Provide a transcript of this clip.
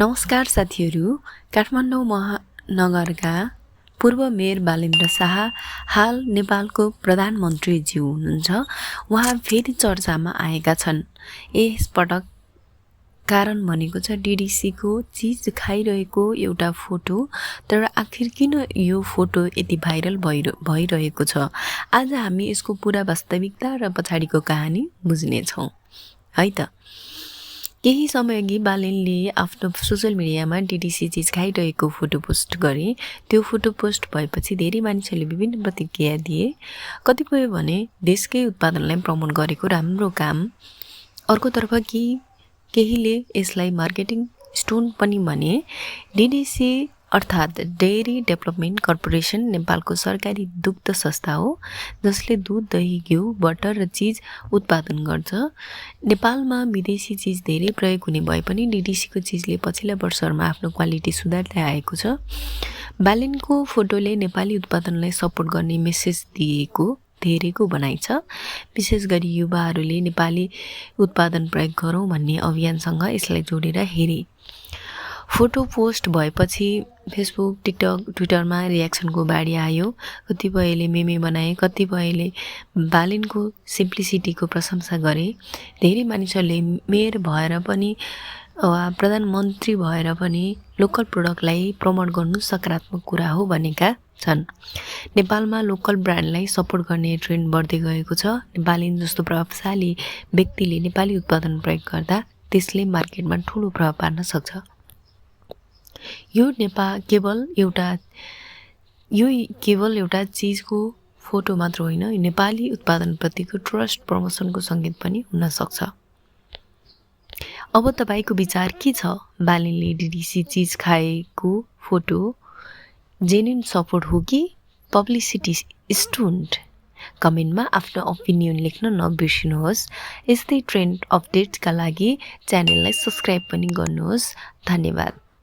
नमस्कार साथीहरू। काठमाडौँ महानगरका पूर्व मेयर बालेन्द्र शाह हाल नेपालको प्रधानमन्त्रीज्यू हुनुहुन्छ। उहाँ फेरि चर्चामा आएका छन्। यसपटक कारण भनेको छ डिडिसीको चिज खाइरहेको एउटा फोटो। तर आखिर किन यो फोटो यति भाइरल भइरहेको छ? आज हामी यसको पूरा वास्तविकता र पछाडिको कहानी बुझ्नेछौँ है त। केही समयअघि बालेनले आफ्नो सोशल मिडियामा डिडिसी चिज खाइरहेको फोटो पोस्ट गरे। त्यो फोटो पोस्ट भएपछि धेरै मानिसहरूले विभिन्न प्रतिक्रिया दिए। कतिपय भने देशकै उत्पादनलाई प्रमोट गरेको राम्रो काम, अर्कोतर्फ केहीले यसलाई मार्केटिङ स्टोन पनि भने। डिडिसी अर्थात् डेयरी डेभलपमेन्ट कर्पोरेसन नेपालको सरकारी दुग्ध संस्था हो, जसले दुध, दही, घिउ, बटर र चिज उत्पादन गर्छ। नेपालमा विदेशी चिज धेरै प्रयोग हुने भए पनि डिडिसीको चिजले पछिल्ला वर्षहरूमा आफ्नो क्वालिटी सुधार्दै आएको छ। बालेनको फोटोले नेपाली उत्पादनलाई सपोर्ट गर्ने मेसेज दिएको धेरैको भनाइ छ। विशेष गरी युवाहरूले नेपाली उत्पादन प्रयोग गरौँ भन्ने अभियानसँग यसलाई जोडेर हेरे। फोटो पोस्ट भएपछि फेसबुक, टिकटक, ट्विटरमा रियाक्सनको बाढी आयो। कतिपयले मेमे बनाए, कतिपयले बालेनको सिम्प्लिसिटीको प्रशंसा गरे। धेरै मानिसहरूले मेयर भएर पनि वा प्रधानमन्त्री भएर पनि लोकल प्रोडक्टलाई प्रमोट गर्नु सकारात्मक कुरा हो भनेका छन्। नेपालमा लोकल ब्रान्डलाई सपोर्ट गर्ने ट्रेन्ड बढ्दै गएको छ। बालेन जस्तो प्रभावशाली व्यक्तिले नेपाली उत्पादन प्रयोग गर्दा त्यसले मार्केटमा ठुलो प्रभाव पार्न सक्छ। यो केवल एउटा चिजको फोटो मात्र होइन, नेपाली उत्पादनप्रतिको ट्रस्ट प्रमोसनको सङ्केत पनि हुन सक्छ। अब तपाईको विचार के छ? बालेनले डिडिसी चिज खाएको फोटो जेन्युन सपोर्ट हो कि पब्लिसिटी स्टुन्ट? कमेन्टमा आफ्नो ओपिनियन लेख्न नबिर्सिनुहोस्। यस्तै ट्रेन्ड अपडेट्सका लागि च्यानललाई सब्स्क्राइब पनि गर्नुहोस्। धन्यवाद।